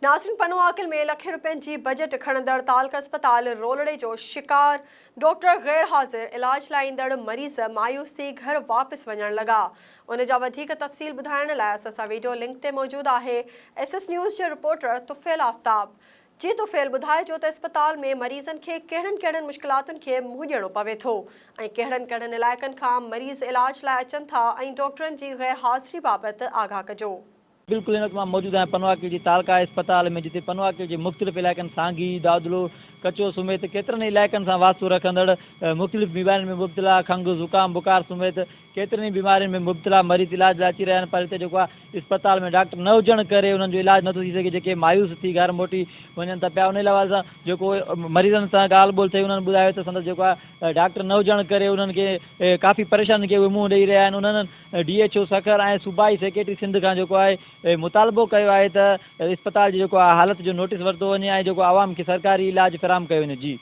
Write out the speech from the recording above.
ناظرين پنوعاقل ۾ لکين روپين جي بجيٽ کڻندڙ تعلقه اسپتال رولڙي جو شڪار، ڊاڪٽر غير حاضر، علاج لاء ايندڙ مريض مايوس ٿي گهر واپس وڃڻ لڳا. ان جا وڌيڪ تفصيل ٻڌائڻ لاء اسان سان ويڊيو لنڪ تي موجود آهي ايس ايس نيوز جي رپورٽر طفيل آفتاب. جي طفيل ٻڌائجو ته اسپتال ۾ مريضن کي ڪهڙن ڪهڙن مشڪلاتن کي منهن ڏيڻو پوي ٿو ۽ ڪهڙن ڪهڙن علائقن کان مريض علاج لاء اچن ٿا ۽ ڊاڪٽرن جي غير حاضري بابت آگاهه ڪجو. بلڪل هن وقت مان موجود آهيان پنوعاقل جي تعلقه اسپتال ۾ جتي پنوعاقل جي مختلف علائقن سانگي، دادلو، ڪچو سميت ڪيترن ئي علائقن سان واسطو رکندڙ مختلف بيمارين ۾ مبتلا کنگهه، زڪام، بخار سميت ڪيترين ئي بيمارين ۾ مبتلا مريض علاج لاء اچي رهيا آهن پر هتي جيڪو آهي اسپتال ۾ ڊاڪٽر نه هجڻ ڪري انهن جو علاج نٿو ٿي سگهي جيڪي مايوس ٿي گهر موٽي وڃن ٿا پيا انهي حوالي سان جيڪو مريضن سان ڳالهه ٻولهه ٿي انهن ٻڌايو ته سندس جيڪو آهي ڊاڪٽر نه هجڻ ڪري انهن کي ڪافي پريشانين کي اهي منهن ڏئي رهيا آهن انهن ڊي ايڇ او سکر ۽ صوبائي سيڪريٽري سنڌ کان جيڪو آهي مطالبو ڪيو آهي ته اسپتال جي جيڪو آهي حالت جو نوٽيس ورتو وڃي ۽ جيڪو عوام کي سرڪاري علاج فراهم ڪيو وڃي جي.